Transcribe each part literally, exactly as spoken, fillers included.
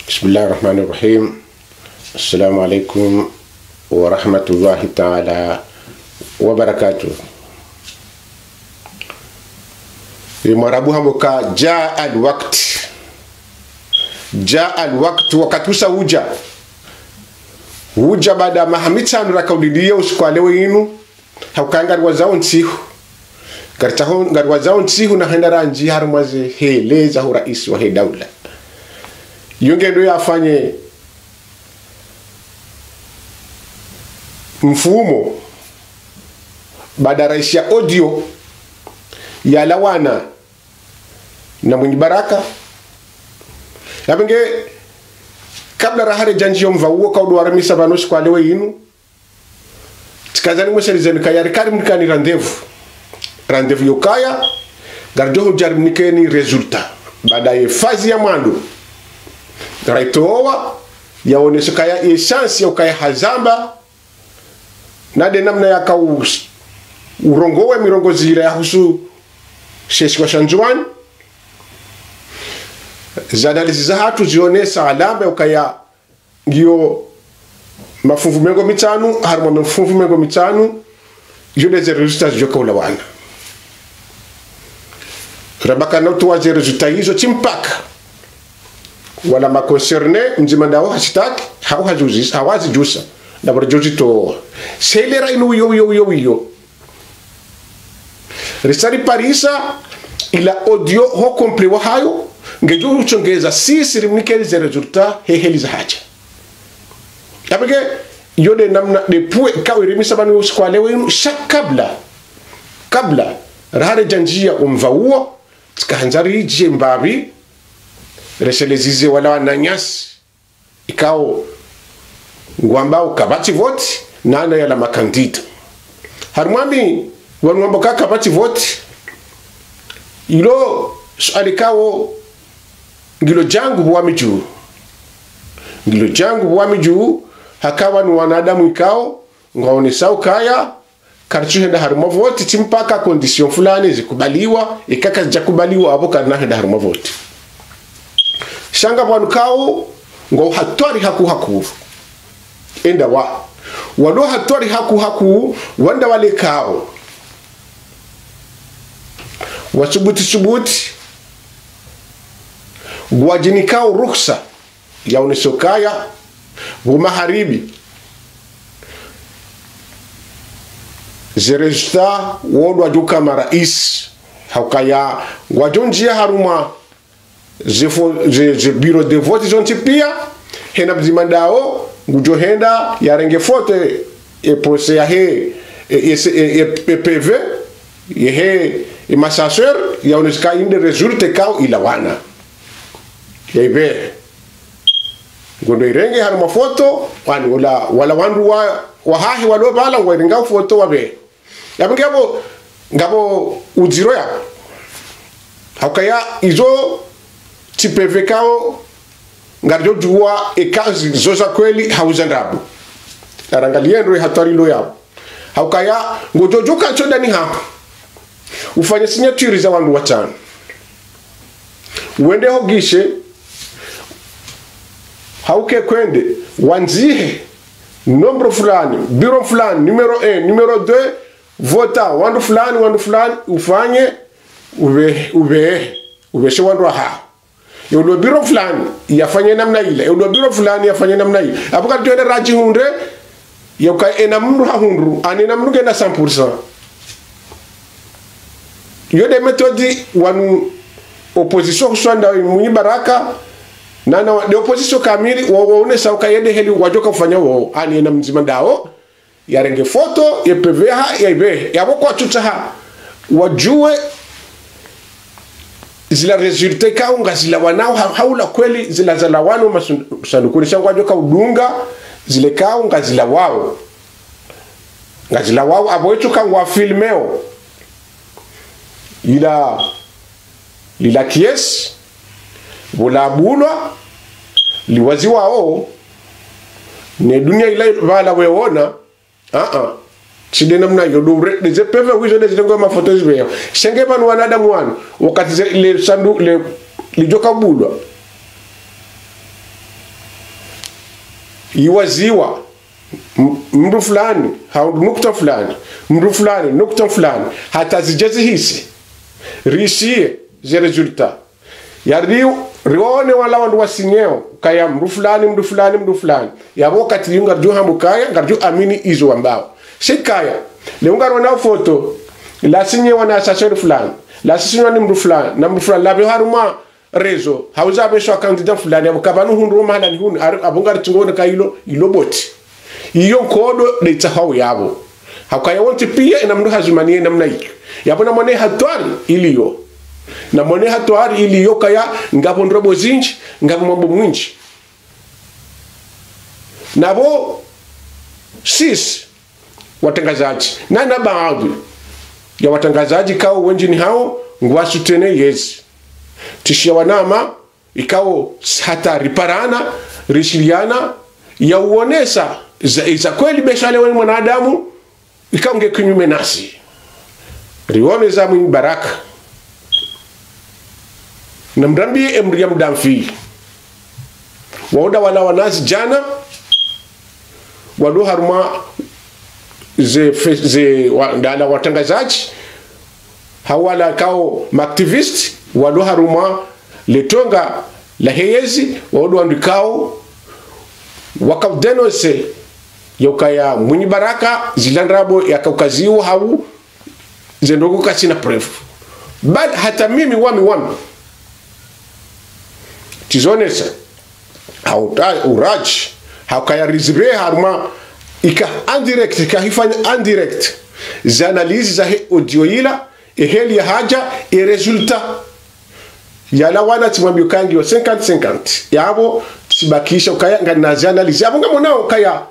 بسم الله الرحمن الرحيم. السلام عليكم ورحمة الله تعالى وبركاته. Ye Mwarabu hamba ka جاء الوقت. جاء الوقت, wakati usa udja. Udja baada maha mitsanu rakaulilia usiku wa leo inu, hauka ngariwazao ntsihu. Ngaritsaho, ngariwazao ntsihu na hwenda randzi harumwa ze hele za hu raisi wahe daula. Iyo ngendo yafanye mfumo baada raisi ya audio yalawana na Mwinyi Baraka. Yapvo nge, kabla raharedja ndjiya omva uwo kaudu warimisa pvanu usiku wa leo inu, tsikandza nimweselezeni kaya rikari mnikani rendez-vous. Rendez-vous yokaya, ngaridjo hudja rimnikeni résultat. Baada ye phase ya mwando raitowa, yaonesa kaya ye chance ya ukaya hazamba, na nde namna yaka u-, urongowe mirongozi ila yahusu she isiwa sha Ndzuwani. Ze analyse zahatru zionesa alama ya ukaya ngiyo mafunvu mengo mitsanu, harumwa mafunvu mengo mitsanu, iyo nde ze résultat zidjoka ulawana. Rabaka na utowa ze résultat izo tsi mpaka wala ma concernés, mdzima ndawo hashitaki, hau hazuzis-, hau hazidjusa, na pvo ridjo zitowa. Sha ile ra inu wiyo, wiyo, wiyo, wiyo. Risa riparisa ila audio ho complet wahayo, ngedjo utsongeza sisi rimnikeni ze résultat he heli zahadja. Yapvo nge, iyo nde namna nde point ikao irimisa pvanu usiku wa leo inu, sha kabla, kabla raharedja ndjiya omva uwo, tsikahandza ridje mbapvi, reselezeze wala wananyasi ikao ngwambao kapvatsi voti, nana yala makandida. Harimwa mi, wanu wambao ka kapvatsi voti, ilo suala ikao ngilo djangu pvwami dju. Ngilo djangu pvwami dju, haka wanu wanadamu ikao ngwaonesao kaya karitsuhenda harumwa voti tsi mpaka condition fulani zikubaliwa, ika kazidjakubaliwa apvo karina henda harumwa voti. Sha ngapvo wanu ikao ngwao hatwari hakuu hakuu. Enda wa. Walo hatwari hakuu hakuu, wanda wale ikao wasubuti subuti, ngwadjinikao ruhusa yaoneso kaya, pvo magharibi, ze résultat wo ndo wadjoka marais, haukaya ngwadjo ndjiya harumwa ze fo-, ze, ze bureau de vote zontsi piya, hena mdzima ndawo ngudjo henda yarenge foto e, e procès yahe, e, e, e, e, e P V, yehe, e massacre, yaoneso ka inde résultat ikao ilawana. Yaibe. Ngondo irenge harumwa foto, wani wala, wala wandru wa, wahahe walo pvala ngwairenga foto wabe. Yapvo ngapvo, ngapvo udziro ya. Haukaya izo tsi P V ikao, ngaridjo djuwa eka zi-, zo za kweli hau za ndrabo. Narangaliye ndro ye hatwari ilo yapvo. Haukaya, ngodjo djuka ntso ndani hapvo. Ufanye signature za wandru watsanu. Wende ho guichet, hauke kwende, wandzihe, nombre fulani, bureau fulani, numéro un, numéro deux, vota, wandru fulani, wandru fulani, ufanye, ube, ube, ubeshe wandru wahaho. Ye ulo bureau fulani, yafanye namna ila. Ye ulo bureau fulani, yafanye namna ila. Apvo karitsuhenda radjihundre, yauka ena mndru hahundru, ani ena mndru ngena cent pour cent. Iyo nde méthode wanu opposition huswa nda Mwinyi Baraka, nana wa, nde opposition kamili, wa, waonesa uka yende heli wadjoka ufanya wo, ani ena mdzima ndawo, yarenge foto, ye P V ha, yaibe, yapvo kwatsutsaha wadjuwe zila résultat ikao ngazilawanao, ha, haula kweli zila zalawanao masun-, sandukuni sha ngwadjoka udunga, zile ikao ngazilawao. Ngazilawao, apvo etsuka ngwa filmeo. Ila, lila kiesi, pvo labulwa, liwaziwao, ne dunia ila pvala weona, a-a. Tsi nde namna iyo ndo ure, nde ze P V wizo nde zile ngo mafoto zibeya. Sha nge pvanu wanadamu wanu, wakati ze, le sandu, le, lidjoka bulwa. Iwaziwa, m-, mndru fulani, hau nukta fulani, mndru fulani, nukta fulani, hata zidje zihise. Rishiye, ze résultat. Yari, rione wala wandru wasinyeo, kaya mndru fulani, mndru fulani, mndru fulani. Yapvo wakati yu ngaridjo hamba kaya, ngaridjo amini izo wambao. Shikaya, leo ngarionao foto, lasinyewa na association fulani, lasinyewa ni mndru fulani, na mndru fulani, lapvo harumwa réseau, hauza apvesha candidat fulani, apvo kapvanu hundru mahala ni hunu, ari-, apvo ngaritsungo na kailo, ilo boti. Iyo nkodo nde itsahao yapvo. Haukaya wontsi pia ina mndru hazimaniye namna iyo. Yapvo namwone hatwari iliyo. Namwone hatwari iliyo kaya ngapvo ndrobo zindji, ngapvo mambo mwindji. Napvo sisi, watrangazadji, na na baadhwi ya watrangazadji ikao wendji ni hao, ngwasutene yezi. Tsishiya wanama, ikao hata riparana, rishiliana, ya uonesa, za, za kweli besha lewe ni mwanadamu, ikao nge kinyume nasi. Rione za Mwinyi Baraka. Na mrambi emri ya mdamfi. Waoda wala wanazi djana, walo harumwa ze fe-, ze wa-, ndala watrangazadji, hawala kao ma activistes, walo harumwa le tonga la heyezi, waoda wandru ikao, waka udénoncer, yaukaya Mwinyi Baraka, zila ndrabo yakaukaziwa hau, ze ndrongoo kasina preuve. Bali hata mimi wami wami. Tsizonesa. Hauta-, uradji. Haukaya rizibe harumwa. Ika en direct, ika hifanya en direct. Ze analyse za he audio ila, e heli ya hadja, e résultat. Yala wana tsimwambiyo kangi yo cinquante cinquante. Yapvo, tsibakisha ukaya, ngana ze analyse. Yapvo ngamonao ukaya,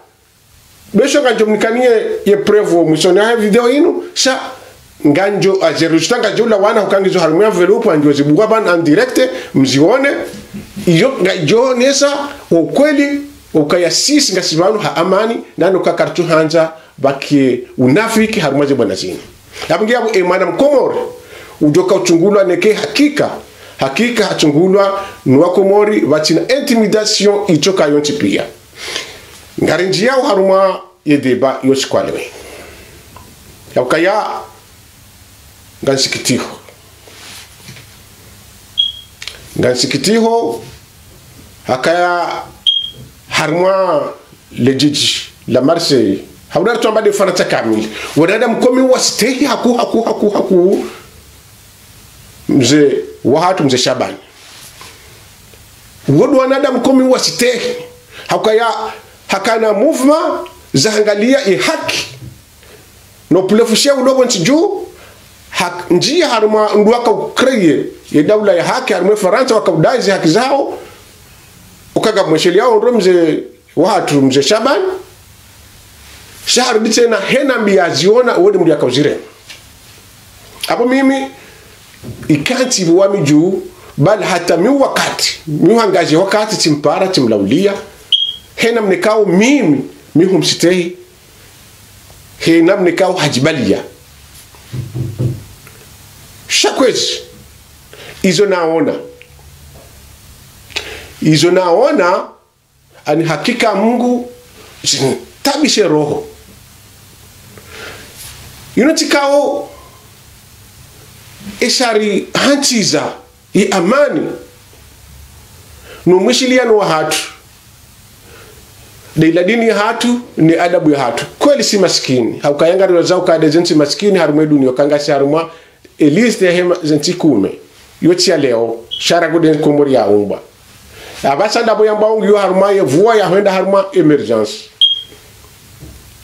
besho ngandjo mnikaniye ye preuve mwisoni ya video inu, sha ngandjo a ze résultat ngandjo ula wana hukangizo harumwa enveloppe ngandjo zibuwa pvanu en direct, mzione, iyo ngandjo onesa ukweli, ukaya sisi ngasi pvanu ha amani, nano kakartsu handza pvake unafiki harumwa ze bwana zinu. Yapvo nge yapvo e mwana mkomori, udjoka utsungulwa neke hakika, hakika hatsungulwa ni wakomori, pvatsina intimidation itsoka yontsi pia. Ngarindjiyao harumwa ye débat yo siku wa leo. Yaukaya, ngansikitiho. Ngansikitiho, hakaya harumwa le djidji la Marseille. Haudari tuamba nde Farantsa kamili. Wanadamu komi wastehi haku, haku, haku, haku. Mze wahatru, mze Shabani. Wodo wanadamu komi wastehi. Haukaya hakana mouvement za hangaliya ye haki. No pulefushe ulogo ntsi dju, hak-, ndjiya harumwa ndru waka ucréer ye daula ya haki, harumwa Farantsa waka udayi ze haki zao, ukaga mwesheli yao ndo mze wahatru mze Shabani, sha harudi tsena hena mbi yaziona, wode mndru yaka uzire. Apvo mimi, ikantsi pvo wami dju, bali hata mi wakati, mi uhangaje wakati tsimpara, tsimlauliya, hena mnekao mimi, mi humstehi, hena mnekao hadjibaliya. Sha kwezi, izo naona. Izo naona, ani hakika Mungu, zinitabishe roho. Inu tsikao, eshari hantsiza, ye amani, no mwishiliyano wahatru, nde ila dini yahatru, ne adabu yahatru. Kweli si masikini. Haukaya ngarilwazao ukaya nde ze ntsi masikini, harumwa e duniya, ukaya ngasi harumwa e liste ya hema ze ntsi kume. Yo tsi ya leo, sha rangu nde Komori yaumbwa. Apvasa ndapvo yambwa ungiyo harumwa ye vuwa ya hwenda harumwa émergence.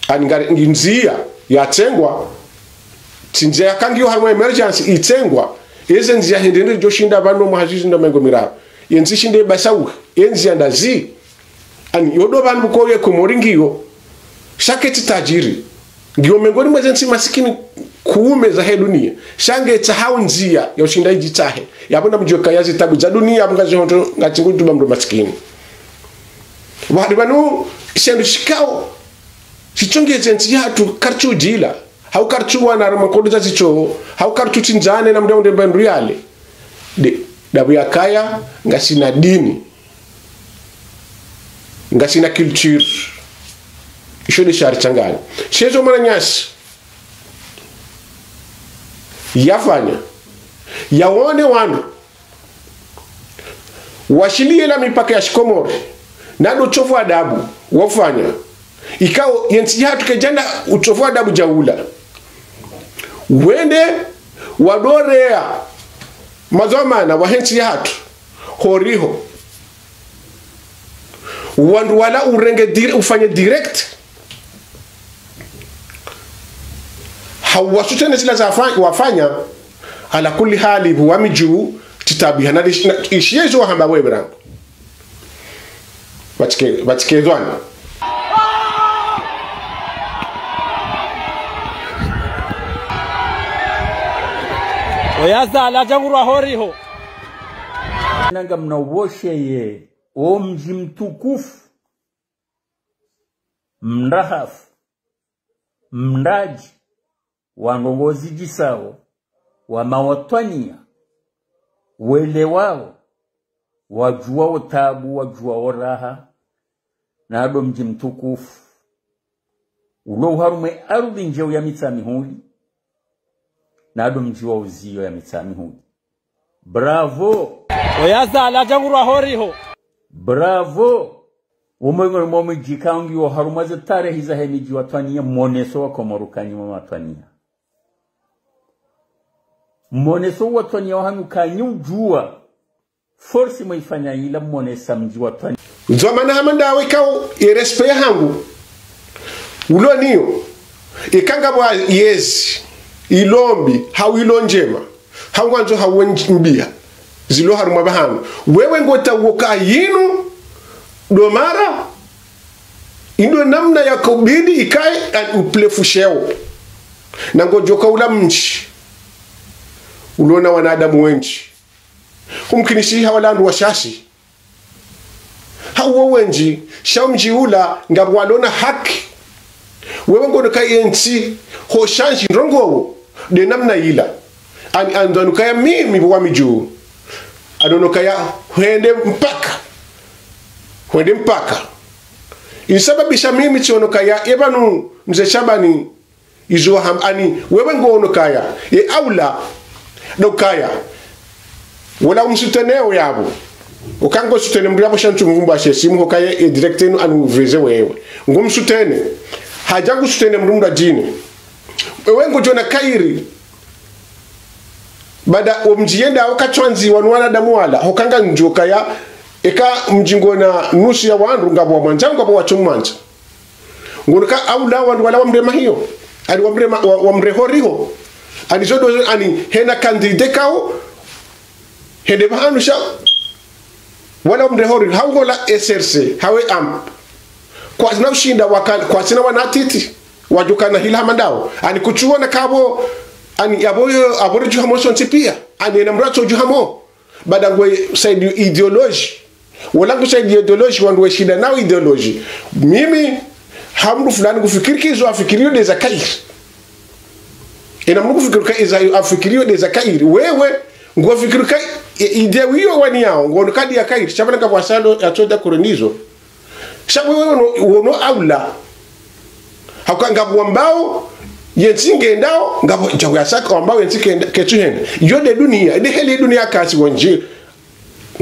Ani ngari, ngi ndziya yatsengwa, tsi ndziya yakangiyo harumwa émergence itsengwa, eze ndziya hindri ndri djo shinda pvanu mwaha zihwi zindru mengo miraru. Ye ntsi shinde basauhe, ye ndziya ndazi. Ani, yodo pvanu ko ye Komori ngiyo. Sha ketsi tajiri. Ngiyo mengoni mwa ze ntsi masikini kume za he duniya. Sha ngetsahao ndziya ya ushinda idjitsahe. Yapvo namdjuwe kaya zitabu za duniya, yapvo ngazi hontro, ngatsi ngudjuba mndru masikini. Wahadi pvanu, shindru shikao. Shitsongeze ntsi yahatru, kartsu djila. Hau kartsu wana harumwa nkodo za zitso. Hau kartsu tsindzane na mndru ya unde mbendru yale. Nde, ndapvo yakaya, ngasina dini. Ngasina culture. Isho nde shari tsangani. Shezo mwananyasi yafanya, yawone wandru washiliye la mipaka ya shikomori, na ndo utovu adabu wafanya. Ikao yentsi yahatru kayidjana utovu adabu djaula. Wende wadoreya madhwamana wahe ntsi yahatru horiho. Wandru wala urenge dire-, ufanye direct. Hau wasutene zila zafa-, wafanya, ala kulli hali, pvo wami dju, tsitabiha, na lish-, na, ishiye zo wahamba wewe rangu. Pvatsike, pvatsike dhwani. Oya zala djangurwa horiho. Nanga mna ubosheye, o mdji mtukufu, mrahafu, mradji, wa ndrongoo zidjisao, wa mawatwaniya, welewao, wadjuwao tabu, wadjuwao raha, na ndo mdji mtukufu. Ulo uharumwa ye ardhwi ndjeu ya Mitsamihuli, na ndo mdji wa uziyo ya Mitsamihuli. Bravo! Oya zala djangurwa horiho. Bravo! Umwe ngoni mwa midji kangi wo harumwa ze tarehi zahe midji watwaniya, moneso wa Komori uka nyi mwa watwaniya. Moneso watwaniya wahanyu uka nyi udjuwa. Force mwaifanya ila monesa mdji watwaniya. Ndzo mana hama ndawe ikao ye respect yahangu ulo niyo. Ika ngapvo yezi, ilo mbi, hau ilo ndjema, hau ngwandzo hau ndj-, mbiya, zilo harumwa pvahanu. Wewe ngotsaho uka yinu ndo mara, inu ndo namna yakobidi ikaye, a, uplefu sheo. Na ngodjoka ula mdji ulo na wanadamu wendji. Humkinishiha wala wandru washashi. Hau wo wendji, sha wo mdji ula, ngapvo walo na haki. Wewe ngono ka yentsi, ho shandji ndrongoo, nde namna ila. Ani, andza nukaya mimi pvo wami dju. Ano nukaya hwende mpaka. Hwende mpaka. Isababisha mimi tsiono kaya, epvanu mze Shabani, izo wahamba, ani, wewe ngono kaya, ye aula, ndo kaya. Wala umsouteneo yapvo. Uka ngo soutenir mndru yapvo sha ntsu mvumba she simu, ho kaya ye direct inu anu veze wewe. Ngo msoutenir. Hadja ngu soutenir mndru mndru adjine. Wewe ngodjona kayiri. Baada wo mdji yenda waka tswandzi wanu wanadamu wala. Ho kanga ndjo kaya, eka mdji ngona nusu ya wandru ngapvo wamwandza, ngapvo watsu mwandza. Ngono ka aula wandru wala wamrema hiyo. Ani wamrema, wa-, wamre horiho. Ani zodo, ani hena candidat kao. Hende pvahanu sha. Wala wamre horiho. Hau ngola S R C, hawe amp. Kwazina ushinda waka-, kwazina wanatiti. Wadjukana hila hama ndawo. Ani kutsuona kapvo, ani yapvo yo, apvo ridjuha mo sontsi piya. Ani ena mndru atso djuha mo. Baada ngwe saidiyo idéologie. Wala ngu saidiyo idéologie, wandru weshinda nao idéologie. Mimi, ha mndru fulani ngufikiri ka izo afikiriyo nde za kayiri. Ena mndru ngufikiri ka izo afikiriyo nde za kayiri. Wewe, ngufikiri ka, e, idée wiyo waniyao, ngono kadi ya kayiri. Sha pvanu ngapvo wasalo ya tsoda koronizo. Sha wewe wono, wono aula. Hauka ngapvo wambao, yentsi ngendao, ngapvo djawu ya saka wambao yentsi kenda, ketsu henda. Yo nde duniya, nde heli duniya kasi wendji.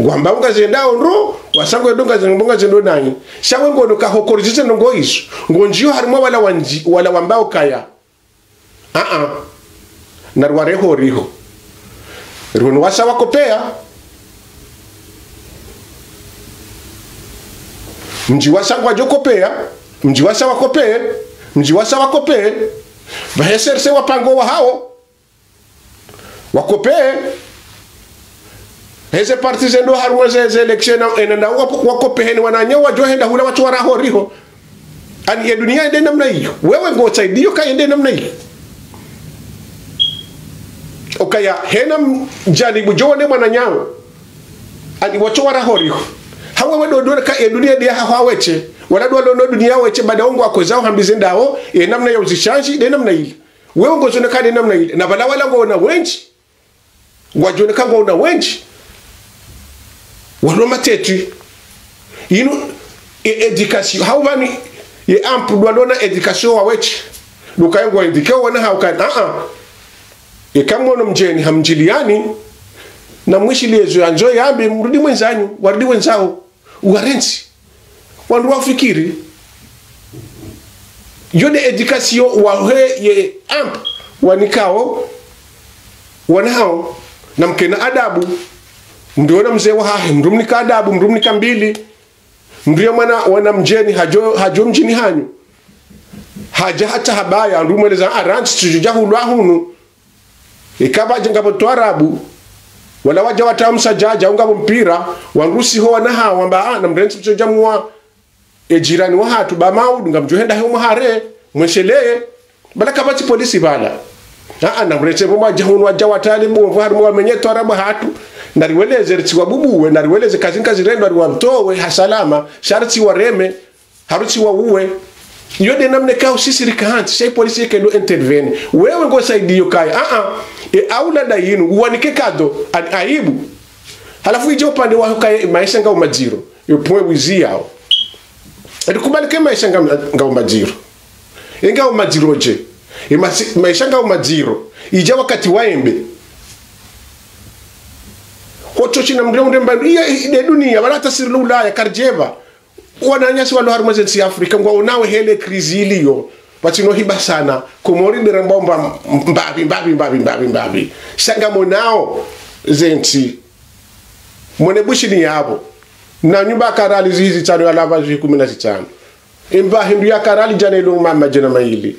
Ngwambao ngazendao ndro, wasaya ngwendo ngaze-, ngwendo ngazendo nanyi. Sha we ngono ka hokorizize ndrongoo izo. Ngondjiyo harimwa wala wandji, wala wambao kaya. Aa. Na rware horiho. Rwone wasaya wakopeya. Mdji wasaya ngwadjo kopeya. Mdji wasaya wakopeya. Mdji wasaya wakopeya. Pvahe S R C wapango wahao. Wakopeya. Heze parti zendo harumwa ze, ze élection na, ena na wa-, wakopeya heni wananya wadjo henda hula watsu wara horiho. Ani ye duniya yende namna iyo. Wewe ngosaidiyo ka yende namna iyo. Okaya hena m-, janibu djo wone mwananyawo. Ani watsu wara horiho. Ha wewe ndo, ndo ka ye duniya nde ya haho weshe. Wala ndo walo no duniya weshe, baada wo ngwakozao hambize ndawo, ye namna ya uzishandji, nde namna ile. Wewe ngozona ka nde namna ile. Na pvala wala ngwona wendji. Ngwadjone ka ngwona wendji. Walo mateti. Inu, E éducation, hau pvanu ye amp ndo walona éducation waweshe. Ndo ukaya ngwendikao wana hau ukaya, a-a. Eka mwono mdjeni hamdjiliani, namwishiliye zo yandzo yambe, mrudi mwendzanyu, warudi wendzao, uwarentsi. Wandru wafikiri. Yo nde éducation wahe ye amp wanikao wana hao, namkena adabu. Mndru yona mze wahahe, mndru mnika adabu, mndru mnika mbili. Mndru ye mwana, mwana mdjeni, hadjo, hadjo mdjini hanyu. Hadja hata habaya, mndru mweleza, a, rantsi, tsudjo dja hulwa hunu. Ikapvo dje ngapvo twarabu, wala wadja watamu sadjadja, ungapvo mpira, wandru siho wana hao, wamba, a, namrentsi mtsodja muwa, e jirani wahatru, ba maudu, ngamdjo henda he umwahare, mwesheleye, bala kapvatsi polisi bala. A-a, namrentsi pvo mwadja hunu wadja watali bo, mvo harumwa wamenye twarabu hatru, nariweleze ritsi wabubuwe, nariweleze kazi nkazi rendwa riwamtowe, ha salama, sha ritsi wareme, ha ritsi wauwe. Iyo nde namna ikao sisi rika hantsi, sha i polisi yeke ndo intervenir. Wewe ngosaidiyo ukaya, a-a, e aula nda yinu, uwanike kado, a-, aibu. Halafu idje upande waho ukaya, maesha ngao madziro, yo pvwe wizi yao. Eti kubali ke maesha nga-, ngao madziro. E ngao madziro dje. E masi-, maesha ngao madziro. Idja wakati wa embe. Hotsotsi na mndru undre mba, iya, i-, nde dunia, wala hata sirilo Ulaya, karidjepva. Wananyasi walo harumwa zentsi ya Afrika, ngwaonao hele krizi iliyo. Pvatsina hiba sana, Komori nde ramba mba-, mbapvi, mbapvi, mbapvi, mbapvi, mbapvi. Sha ngamonao zentsi. Mwone Bushini yapvo. Na nyumba ya karali zihi zitsano yalapva zihi kumi na zitsano. Emba hindru ya karali djana ilo ma-, madjana mayili.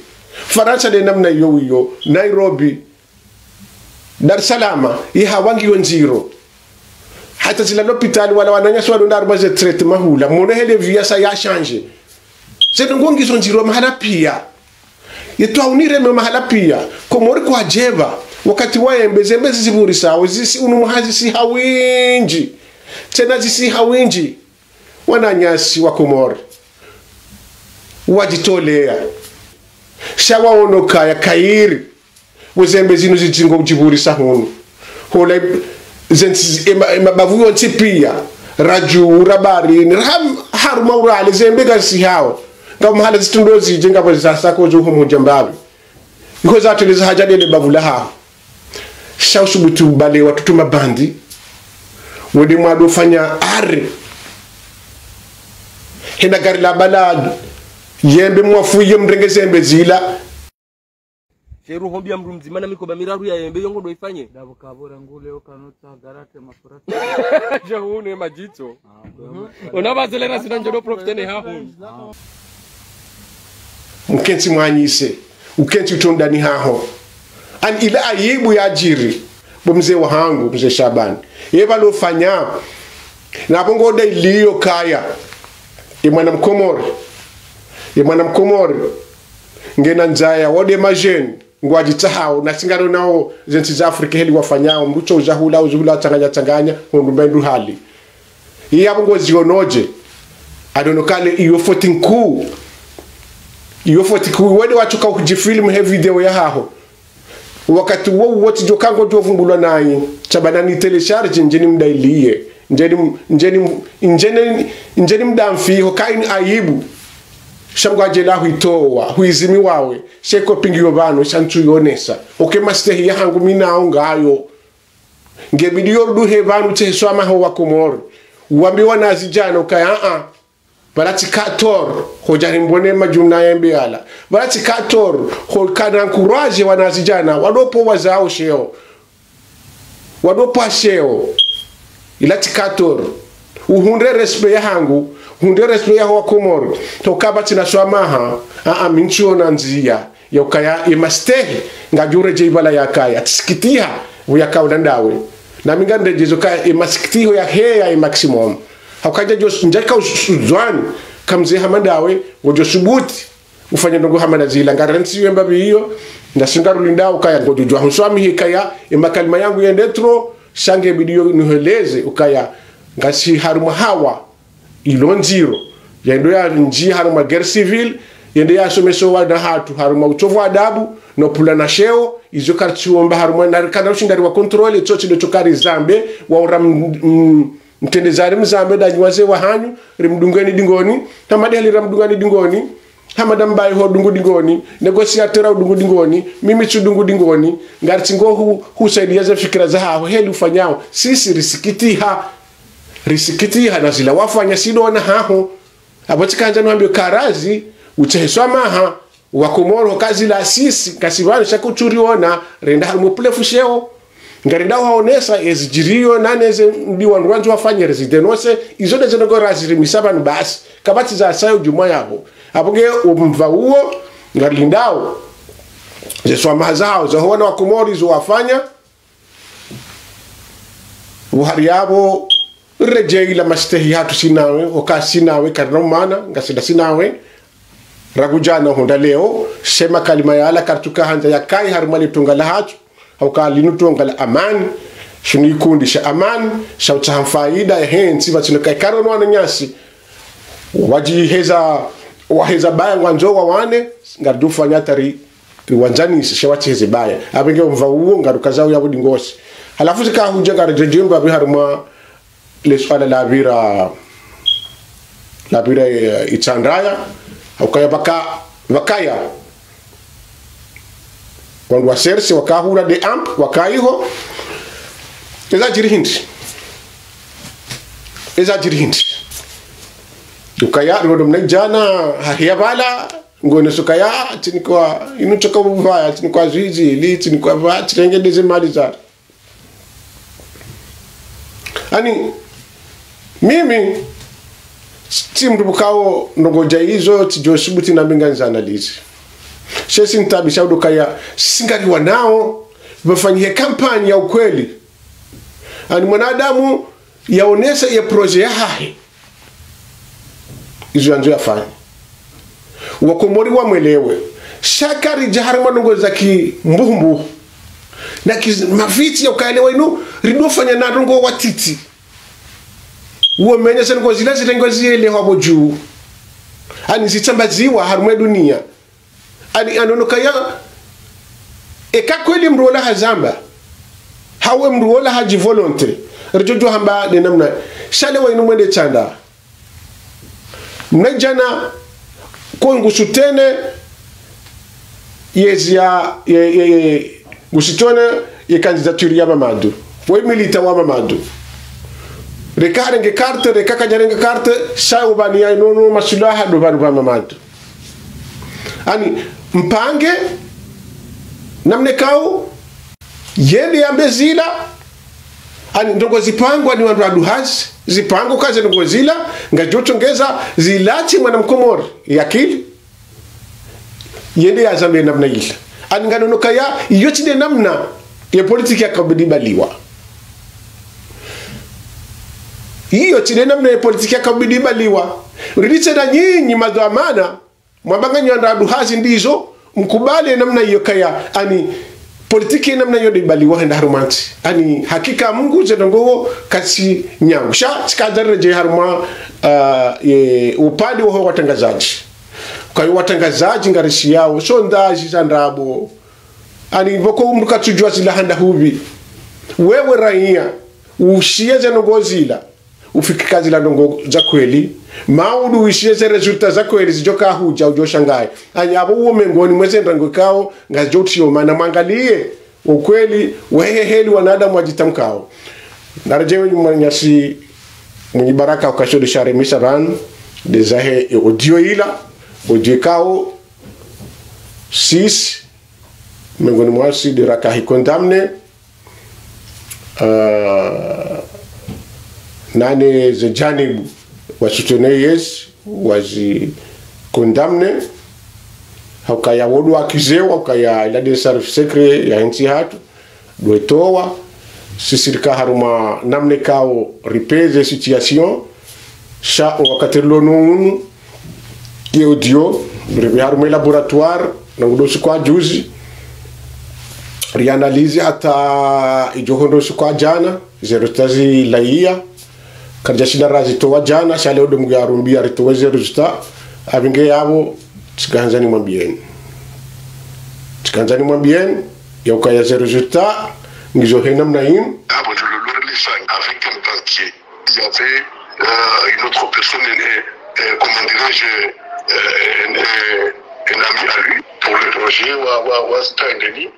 Farantsa nde namna iyo iyo. Nairobi. Dar es Salaam. Iha wangi yo ndziro. Hata zila lopitali wala wananyasi walo nda harumwa ze traitement hula. Mwone hele vie yasa ya changer. Ze ndrongoo ngizo ndziro mahala piya. Yetu aunire me mahala piya. Komori kwadjepva. Wakati wa embe, zembe zizipvurisao, zisi unu mwaha zisi ha windji. Tsena zisi ha windji. Wananyasi wa Komori. Wadjitoleya. Sha waono ukaya kayiri. Wezembe zinu zidjingo udjipvurisa hunu. Hola zentsi ema, emabavu yontsi piya. Radju, rabarini, ram-, harumwa urale, zembe ngazisi hao. Nga mahala zitrundro zidje ngapvo zasako zo homo djambapvi. Iko zateleza hadja ndele bavu lahaho. Sha usubutu bale watutu mabandi. Wende mwado fanya are. Hena gari la bala yembe mwafuye mrenge zembe zila. Sheru hombi ya mndru mdzima na mikoba miraru ya yembe, iyo ngo ndo ifanye. Dabo kabura ngule okano tsa garate mafurati. Dja hunu ye madjitso. Ona pvazele na zina ndjodo profite ne hahu. Mkentsi mwanyise, ukentsi utrondani haho. Ani ila aibu yadjiri, bo mze wahangu, mze Shabani. Ye pvalo fanya, na pvo ngo nda iliyo ukaya. Ye mwana Mkomori. Ye mwana Mkomori. Ngena ndzaya, wo nde madjeni. Ngwadjitsahao, na si ngaronao zentsi za Afrika heli wafanyao, mndru tso udja hula, udja hula, tsanganya, tsanganya, hondru mba hindru hali. Iya pvo ngoziono dje, adono kale iyo foti nkuu. Iyo foti nkuu, wende watsoka udjifilme he video yahaho. Wakati wo, wo tsidjoka ngodjo vumbulwa nayi, sha bana ni télécharge, ndjeni mda iliye, ndjeni m-, ndjeni m-, ndjeni, ndjeni mda mfiho, kayina aibu. Sha mngwadjela huitowa, huizimi wawe. She copie ngiyo pvanu, sha ntsu yonesa. Oke mastehi yahangu mi nao ngayo. Nge video rudu he pvanu tse swamaho wa Komori. Wambiwa na zidjana ukaya, a-a. Pvala tsi kator, hodja rimbone madjumna yembe yala. Pvala tsi kator, ho kana encourage wana zidjana, wadopo wazao sheo. Wadopo sheo. Ila tsi kator. Uhundre respect yahangu, uhundre respect yaho wa Komori. Toka pvatsina swamaha, a-a mi ntsu yona ndziya. Ya ukaya ye mastehi, ngadjo redjeyi pvala yakaya. Tsisikitiha, uyaka ula ndawe. Na mi ngamredjezo ukaya ye masikitiho yaheya ye maximum. Hauka ndja djo, ndjaka us-, udzwani, ka mze hama ndawe, ngodjo subuti. Ufanye ndrongoo hama na zila, ngarentsi yemba pvi iyo, nda si ngarulindao ukaya, ngodjo djuwa hunswamihi kaya, ye makalima yangu yende trop, sha nge video niheleze, ukaya, ngasi harumwa hawa, ilo ndziro. Yendo yandjiya harumwa guerre civile, yende yasomese wana hatru harumwa utovu adabu, no pvula na sheo, izo kartsiomba harumwa, na rikana ushinda riwa contrôler, tsotsi ndo tso karizambe, waora m-, m-, Mtrende zari mzambe ndanyi wazee wahanyu, rimdungeni dingoni, hama ndehali ramdungani dingoni, hama ndambaye ho dungu dingoni, négociateur udungu dingoni, mimi tsudungu dingoni, ngaritsingo hu-, husaidia ze fikira zahaho, heli ufanyao, sisi risikitiha, risikitiha na zila wafanya sidona haho. Apvo tsikandza niwambiye karazi, utsehe swamaha, Wakomoro kazila sisi, kasivanu sha kutsuriona, renda harumwa upulefu sheo. Ngarenda waonesa, ezidjiriyo, nane ze mbi wandru wandzi wafanye, rezidenose, izo ndeze ndrongoo razirimisa pvanu basi. Kapvatsi zasayo djumwa yapvo. Apvo nge umva uwo, ngarilindao. Ze swamaha zahao, zaho wana wa Komori zo wafanya, Pvo hari yapvo, redjeyi la mastehi hatru sinawe, oka sinawe, karina umana, ngasina sinawe, rangu djana hwenda leo, sema kalima yala kartsuka handza yakayi harumwa le tonga lahatru, hauka linu tonga la amani, shinu ikundi sha amani, sha utsaha faida, yahe ntsi, pvatsina kayi karono wananyasi, wadjiheza, waheza baya ngwandzo wawane, ngardufanya tari, riwandzanise, sha watsiheze baya. Apvo nge umva uwo, ngarukazao yapvo dingosi. Halafu zika hudja ngaredjeye mbapvi harumwa le swala lapvira, lapvira, eh, Itsandraya, ukaya pvaka, pvakaya. Wandru wa serse, waka hura de amp, waka iho. Eza djiri hindri. Eza djiri hindri. Ukaya, riwondo mnaidjana, hahiya pvala, ngoneso kaya, tsinikwa, inu tsoka upvaya, tsinikwa zizi, ili, tsinikwa pva, tsirenge ndeze mali za. Ani, mimi, tsi mndru pvukao ndrongoo dja izo, tsidjo subuti nami ngandzanalize. She tsi ntaabisha udo kaya, singariwanao, pvafanyihe kampani ya ukweli. Ani mwanadamu, yaonese ye projet yahahe. Izo yandzo yafanye. Wakomori wamwelewe. Sha karidja harumwa ndrongoo za kimbuhumbuhu. Na ki-, mavitsi ya ukaya leo inu, ridofanya na ndrongoo watiti. Uwo menya ze ndrongoo zila zirengwa ziyelehwa pvo dju. Ani zitsambaziwa harumwa ye dunia. Ani, anono kaya, eka kweli mndru ola hazamba, hawu mndru ola hadji volonté, ridjo djuwa hamba de namna, sha leo inu mwende Tsanda. Mnaidjana, ko ngusoutenir, yezi ya, ye, ye, ye, ngusoutenir, ye candidature ya Mamadou. Wo milita wa Mamadou. Reka harenge carte, reka kadjarenge carte, sha upvani ya inono maswilaha do pvanu pva Mamadou. Ani, mpange, namna ikao, yende yambe zila, ani, ndrongoo zipangwa ni wandru wa duhazi, zipangwa kaze ndrongoo zila, ngazidjo tsongeza, zilatsi mwana mkomori, ya akili, yende yazambe namna ila. Ani, nganono kaya, iyo tsi de namna, ye politiki yakabidi ibaliwa. Iyo tsi de namna ye politiki yakabidi ibaliwa. Rilitse na nyinyi madhwamana, mwamba nganyi wandru wa duhazi ndizo, mkubali namna iyo kaya, ani politiki namna iyo de ibaliwa henda harumwa ntsi. Ani hakika Mungu ze ndrongoo katsi nyangu. Sha, tsikandza riredjeye harumwa, ah, ye, upande waho watrangazadji. Kayo watrangazadji ngarishiyao, sondage za ndrabo. Ani pvoko mndru katsudjuwa zila handa hupvi. Wewe raiya, ushiye ze ndrongoo zila. Ufikiri ka zila ndrongoo za kweli. Maudu wishiye ze résultat za kweli zidjoka hudja udjo shangaye. Ani apvo uwo mengoni mweze ndrongoo ikao ngazidjo utriyo mana mwangaliye. Ukweli, wehe heli wanadamu wadjitamkao. Naredjeyi mwananyasi Mwinyi Baraka ukasho de sharemisa pvanu. De zahe e audio ila. Audio ikao. Sisi. Mengoni mwasi de raka hi condamné. Ah, nane ze janibu wa soutenir yezi, wazi condamné. Haukaya wodo akizewa, haukaya ila de service secret ya ntsi hatru, do itowa. Sisi rika harumwa namna ikao ripeze situation, sha o wakati rilo no unu, ye audio, ripvi harumwa laboratoire, na ngudo usiku wa juzi, rianalyse hata idjo hondro usiku wa djana, ze résultat zilaiya, karidja shinda razitowa djana, sha leo do Mungu yarumbiya ritowe ze résultat, apvo nge yapvo, tsikandza nimwambiyeni. Tsikandza nimwambiyeni, yaukaya ze résultat, ngizo he namna inu. Apvo ndjolo lori lisang avec un banquier. Il y avait, euh, une autre personne, un, un, comment dirais-je, euh, un, un, un ami à lui, pour le projet, wa, wa, wa, c'était un ami.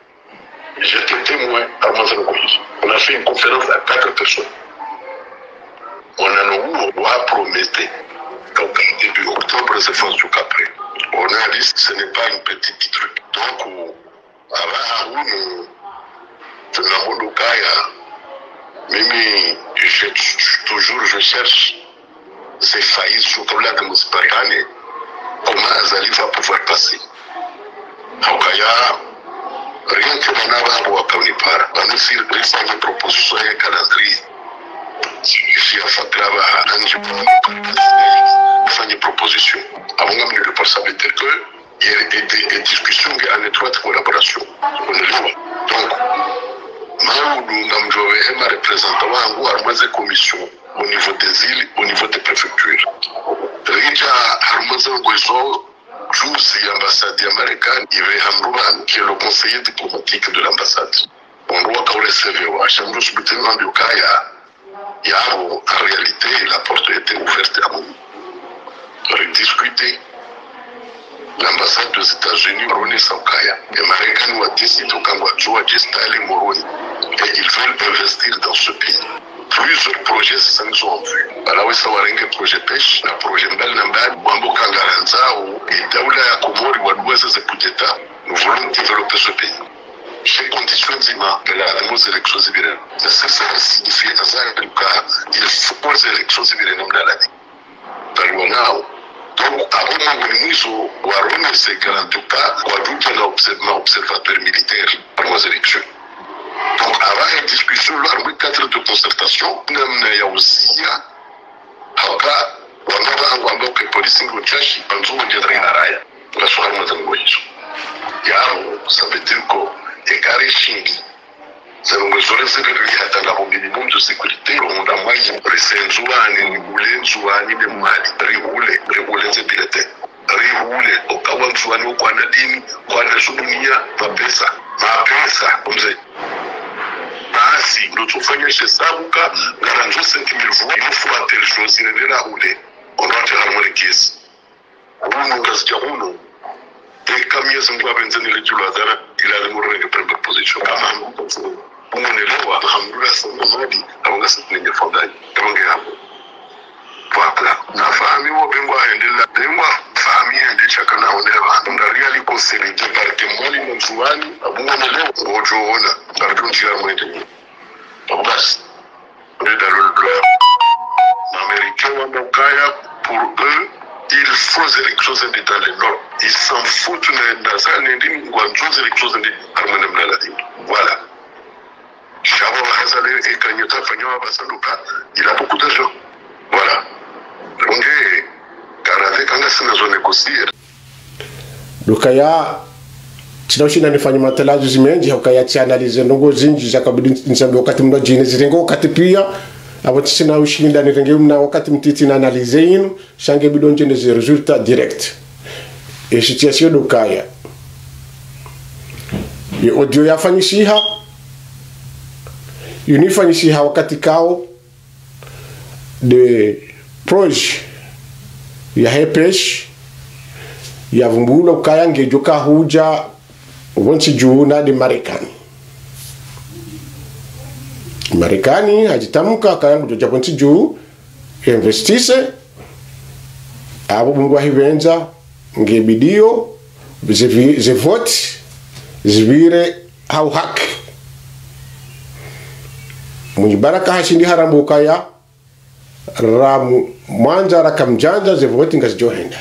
J'étais témoin à Mazangoï. On a fait une conférence à quatre personnes. On a nous, on a prometté. Donc, début octobre, c'est fin jusqu'après. On a dit, ce n'est pas une petite truc. Donc, euh, Apvaha hunu, tuna hondo kaya, mimi, je, toujours, je cherche ces failles, surtout là que nous séparons, comment Azali va pouvoir passer. Donc, il y a rien que l'on a à voir comme il part. On nous fait des propositions et calendrier. Si on fait travail, on fait des propositions. Avant, on ne peut pas savoir que il y a des, des, des discussions en étroite collaboration. Unaelewa? Donc, maudu ngamdjo pvehe ma représentants wangu harumwa ze commissions au niveau des îles, au niveau des préfectures. Ridja harumwa ze ndrongoo izo, juzi ambassade ya Marekani, ipveha mdru pvanu, qui est le conseiller diplomatique de l'ambassade. Wandru waka u recevoir, sha mdru subuti nambe ukaya, yapvo, en réalité, la porte était ouverte à nous. Ridiscuter. L'ambassade des États-Unis, Moroni, sa ukaya. E Marekani wa décide uka ngwadjo wadje installer Moroni. Et ils veulent investir dans ce pays. Plusieurs projets, c'est ça qu'ils ont en vue. Pvala wesa warenge projet pêche, na projet mbali na mbali, wambo uka ngarandzao, e daula ya Komori, waduweze ze coup d'État, nous voulons développer ce pays. Ces conditions ndzima, pela, mo ze élections zipvire. Mais ça, ça signifie, ça, ça, il faut que ze élections zipvire namna lani. Pvaliwo nao. Donc, apvo mwangu ni mwiso, warone ze garanti uka, kwadjudja na obse-, ma observateurs militaires, pvaliwo ze élections. Donc, apvaha discussion, là, le cadre de concertation, namna ya uziya, hauka, wamba, wamba, wamba, que police ngo djashi, anzo, ndje, raya. Ngasi harumwa ze ndrongoo izo. Yapvo, ça veut dire que, eka rishindi, ze ndrongoo izo rese riri hata ngapvo minimum de sécurité, ronda mwayi, rese Ndzuwani, rihule Ndzuwani ne Mwali, rihule, rihule ze bulletin. Rihule, oka wa Ndzuwani, okwana dini, kwana shudunia, mapesa, mapesa, omze. Basi, ndo tsofanya she sabu ka, ngarandzo cinq mille voix, il faut attention, si nende rahule, on doit faire harumwa le caisse. Hunu Ngazidja hunu, eka Mwenyezi Mungu apvendze ni le djulu hadhara, il a le murenge première position. Kama mbu, umonelewa, alhamdulillah, sanga mali, apvo ngasi nenye fondani, apvo nge yapvo. Voilà. Na famille wo bingwa hendela, bingwa famille hende shaka na oneva. Ngari ali conseiller département li Ndzuwani, apvo umonelewa, ngodjo ona, ngari ndjia mwende ni. Apvo basi. Nde dalulu. Américains wamba ukaya, pour eux, il faut ze élections zende dans le nord. Ils s'en foutent, na, na sa, nende ngwandzo ze élections zende harumwa namna lani. Voilà. Sha apvo wahazale, eka nyi tafanya wa basanduka, il a beaucoup d'argent. Voilà. Donc, eh, karaze kanga sina zo négocier. Ndo ukaya, tsina ushinda nifanye matalazuzi mendji, hukaya tsi analyser ndrongoo zindji, zakabidi nizambe wakati mndru adjine zirenge wakati pia, apvo tsina ushinda nirenge mna wakati mtiti na analyser inu, sha nge bidi ndjende ze résultat direct. E situation ndo ukaya. Ye audio yafanyishiha, inu ifanyishiha wakati kao, nde projet yahe pêche yavumbulwa ukaya ngedjo kahudja pvo ntsi dju na nde Marekani. Marekani hadjitamka ukaya ngudjo dja pvo ntsi dju, investisse, apvo Mungu ahipvendza, nge bidiyo, ze vi-, ze vote, zipvire ha uhaki. Mwinyi Baraka hashindi haramba ukaya, ramu-, mwandza raka mdjandza ze vote ngazidjo henda.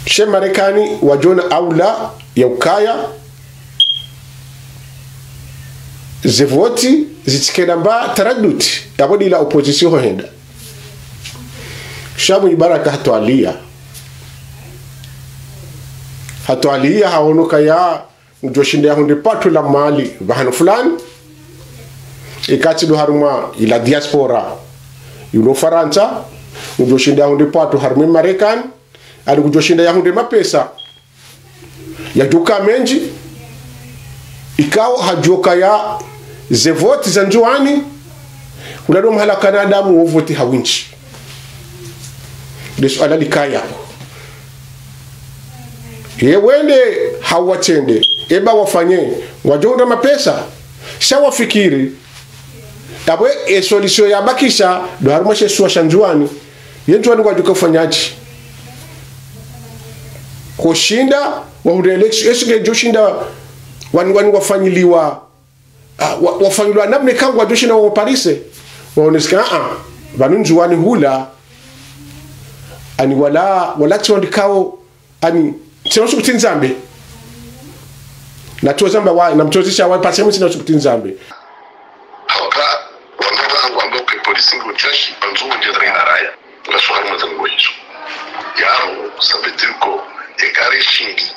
She Marekani wadjona aula ya ukaya, ze vote zitsikena mba taraduti, apvo ndila opposition ho henda. Sha Mwinyi Baraka hatwaliya. Hatwaliya haono ukaya, ngudjo shinda yahundre pato la mali pvahanu fulani. Eka tsi ndo harumwa ila diaspora yulo Farantsa, ngudjo shinda yahundre pato harumwa Marekani, ali ngudjo shinda yahundre mapesa yadjoka mendji, ikao hadjoka ya Ze voti za Ndzuwani, ula ndo mahala kana Adamu wo voti ha windji. Nde suala likaya. Ye wende hau watsende, eba wafanye, ngwadjo hundra mapesa, sha wafikiri. Yapvo e solution yabakisha, ndo harumwa she isiwa sha Ndzuwani. Ye Ndzuwani ngwadjo ka ufanyadje? Hushinda, wahundre élection, est-ce que ngedjo shinda, wani, wani wafanyiliwa, ah, wa, wafanyiliwa namna ikao ngwadjo shinda wa Paris. Waonesa ka, ah, ah, pvanu Ndzuwani hula, ani wala, wala tsi wandru ikao, ani, tsina suku tsi ndzambe. Na tso zamba wa, na mtsozi sha wa, pase mwe tsina suku tsi ndzambe. Hauka, wamba ba, wamba ke polisi ngo tsashi, banzu wonje raya. Nga suka mwa zango izo. Yaro, ça veut dire que, e kare shingi.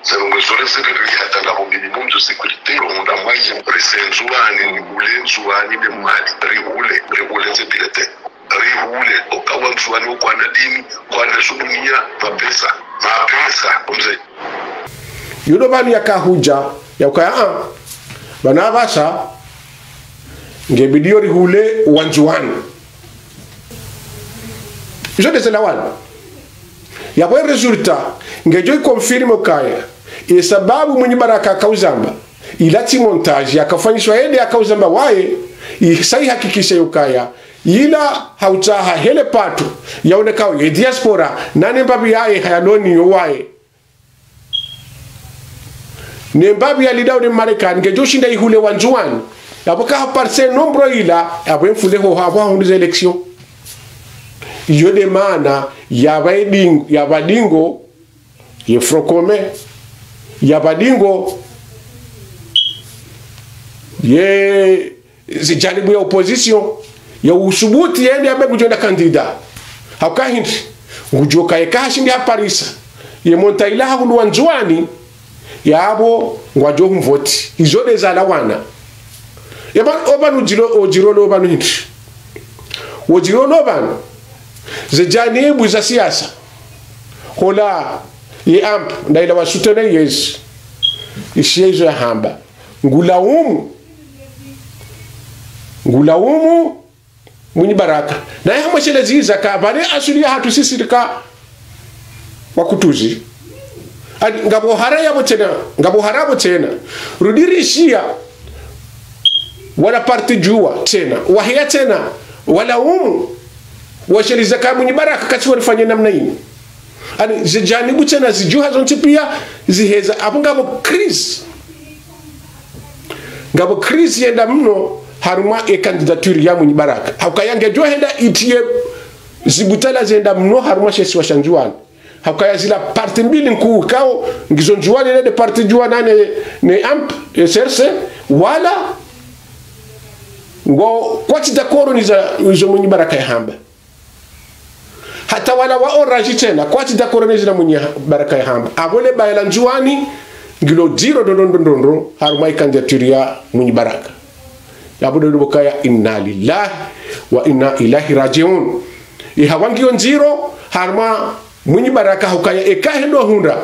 Zango izo le zebe le hata nga bo minimum de sécurité, lo munda mwaje, rese Ndzuwani, ni ule Ndzuwani, ne mali, rihule, rihule ze bilete. Rihule, oka wa Ndzuwani, okwana dini, kwana shudunia, mapesa, mapesa, omze. Yudo pvanu yaka hudja, ya ukaya, ah, pvanu apvasa, nge bidi yo rihule wa Ndzuwani. Izo nde zela wana. Yapvo e résultat, ngedjo i confirme ukaya, ye sababu Mwinyi Baraka haka uzamba, ila tsi montage, yaka ufanyiswa yende yaka uzamba waye, isa ihakikishe yo ukaya, ila hautsaha hele patu, yaonekao ye diaspora, nane mbapvi yaye hayaloni yo waye. Ne mbapvi ya lidao ne Marekani, ngedjo shinda ihule wa Ndzuwani. Yapvo ka ha parse nombre ila, yapvo emfule ho, hapvo hahundru ze élection. Iyo nde maana, yapva edingo, yapva dingo, ye Front Commun, yapva dingo, ye ze janibu ya opposition, ya usubuti yende yambe ngudjo enda candidat. Hauka hindri, ngudjo kaya eka hashindi ha parisa, ye monta ila hahundru wa Ndzuwani, yapvo ngwadjo humvoti. Izo nde zala wana. Yapvo, opvanu djiro, odjiro lo pvanu hindri. Odjiro lo pvanu. Ze janibu za siasa. Hola, ye amp, nda ila wa soutenir yezi. Ishiye izo yahamba. Ngulaumu. Ngulaumu Mwinyi Baraka. Naye hamwesheleza iza ka, pvale asuli yahatru sisi rika wakutuzi. Ani, ngapvo hara yapvo tsena, ngapvo hara yapvo tsena. Rudi rishiya, wala parti djuwa tsena, waheya tsena, walaumu, washeleza ka Mwinyi Baraka katsi warifanye namna ini. Ani, ze janibu tsena zidjuha zontsi pia, ziheza, apvo ngapvo crise. Ngapvo crise yenda mno harumwa e candidature ya Mwinyi Baraka. Haukaya ngedjo henda itiye zibutala zenda mno harumwa she isiwa sha Ndzuwani. Haukaya zila parti mbili nkuu kao ngizo Ndzuwani ne nde parti djuwa nane ne amp, e C R C, wala ngo kwatsi d'accord niza, nizo Mwinyi Baraka yahamba. Hata wala wa Orange tsena, kwatsi d'accord ne zila Mwinyi ha-, Baraka yahamba. Apvo le baya la Ndzuwani, ngilo dziro ndrondrondrondro, harumwa i candidature ya Mwinyi Baraka. Yapvo ndo pvokaya inna lillahi wa inna ilaihi rajiun. Ihawa ngiyo ndziro, harumwa Mwinyi Baraka haukaya eka hendo hundra.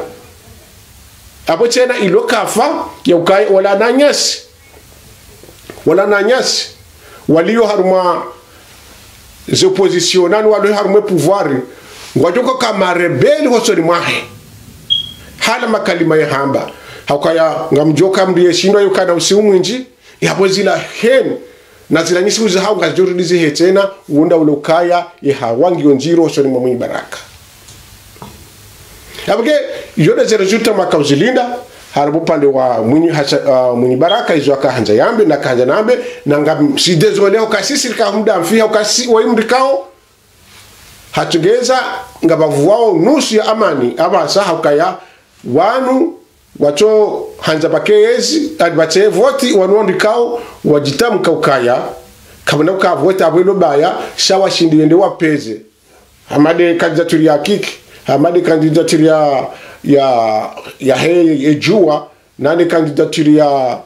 Apvo tsena ilo kafa, ya ukaya wala nanyasi. Wala nanyasi, waliyo harumwa ze opposition, nani waliyo harumwa e pouvoir, ngwadjo ka marebeli hosoni mwahe. Hana makalima yahamba. Haukaya ngamdjo ka mndru yeshindwa yukana usiu mwindji, yapvo zila heni, na zila nyisi uza hau ngazidjo rudi zihe tsena, wunda ule ukaya, yehawa ngiyo ndziro hosoni mwa Mwinyi Baraka. Yapvo ke, iyo nde ze résultat maka uzilinda, harumwa upande wa Mwinyi Hasha-, ah, Mwinyi Baraka, izo aka handza yambe, na kahandza nambe, na ngam, si désolé, uka sisi rika humda mfiha, uka si, wa imrikao, hatsungeza, ngapvavuwao nusu ya amani, apvasa haukaya, wanu, watso handza pake yezi, adi pvatse voti, wanu wandrikao, wadjitamka ukaya, kapvana uka voti apvo ilo baya, sha washindi wende wapveze. Hama nde candidature ya Kiki, hama nde candidature ya, ya, yahe, ye Djuwa, nane candidature ya,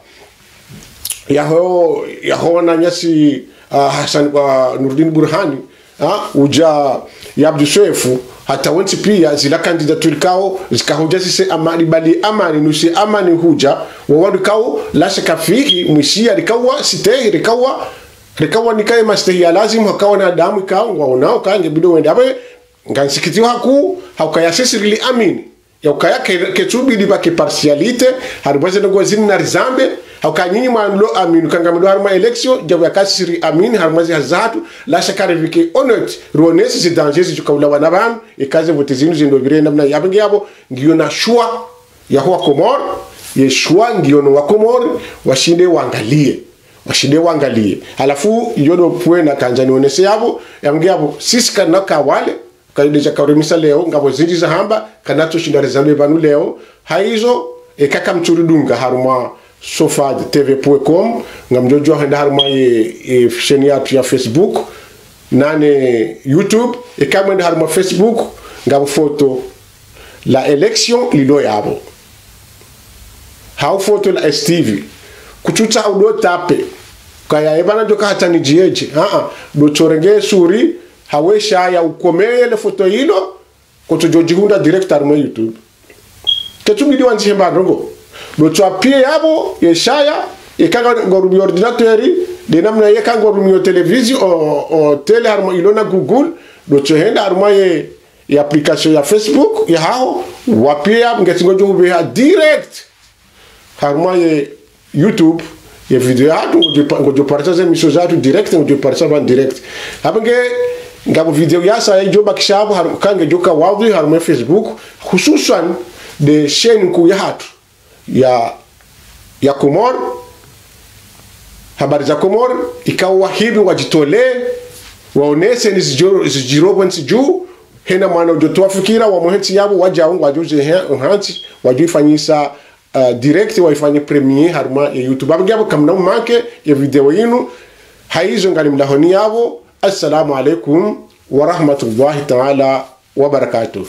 yaho, yaho wananyasi, ah, Hassan, ah, Nurdin Burhani, Ha, udja ya Abdu Swefu, hata wontsi pia zila candidature ikao, zika hudja zise amani, bali amani, nusi amani hudja, wa wandru ikao, la shaka fihi, mwisiya, rikawa, sitehi, rikawa, rikawa nikaye mastehi ya lazimu, hakawa na damu ikao, ngwaonao, ka nge bidi wende. Apvo, ngamsikitiho hakuu, ha ukaya sisi rili amini. Ya ukaya ke, ketsubidi pvake partialité, harumwa ze ndrongoo zinu narizambe, ha ukaya nyinyi mwandro amini, ka ngamdjo harumwa élection, djabu ya ka sisi ri amini, harumwa ze hazi zahatru, la shaka rivike honnête, rionese ze danger zidjo kaulawana pvanu, eka ze vote zinu zendo pvire namna yapvo nge yapvo, ngiyo na choix, yaho wa Komori, ye choix ngiyo no wa Komori, washinde wangaliye. Washinde wangaliye. Halafu, iyo ndo pvwe nakandza nionese yapvo, yapvo nge yapvo, sisi kana kawale, kayidesha karimisa leo, ngapvo zindji za hamba, kanatso shinda rizambe pvanu leo. Haizo, eka kamtsuridunga harumwa sofad T V point com, ngamdjo djuwa hwenda harumwa ye, ye chaîne yatru ya Facebook, nane YouTube, eka mwenda harumwa Facebook, ngapvo foto la élection lilo yapvo. Hau foto la S T V. Kutsutsaha udo tape. Kaya epvana djoka hata nidjiedje. Ah, ah. Dotsorenge sura, hawe shaya ukomeye le foto ilo, kotsodjo djihundra direct harumwa YouTube. Ketsubidi wandzihe mba ndrongoo. Dotso appuyer yapvo, ye shaya, eka nga ngorumiyo ordinateur, de namna yeka ngorumiyo télévision, o, o télé harumwa ilo na Google, dotso henda harumwa ye, ye application ya Facebook, yahaho, wa appuyer yapvo, ngetsi ngodjo hupveha direct. Harumwa ye YouTube, ye video yahatru, ngodjo pa, ngodjo partager ze émission zahatru direct, ngodjo partager pvanu direct. Apvo nge, ngapvo video yasa, yidjo bakisha apvo, haru, ka ngedjo ka wadhwi, harumwa Facebook, hususwan, de chaîne nkuu yahatru, ya, ya Komori, Habari za Komori, ikao wahipvi wadjitolee, waonese ni zidjo, zidjiro pvo ntsi dju, hena mwana udjo towa fikira, wa mwe ntsi yapvo, wadja ngwadjo dje he, hantsi, wadjo ifanyisa, uh, direct, waifanye premier, harumwa ye YouTube. Apvo nge yapvo kamna umanke, ye video yinu, haizo nganimlahoni yapvo. Assalamu alaikum wa rahmatullahi ta'ala wa barakatuh.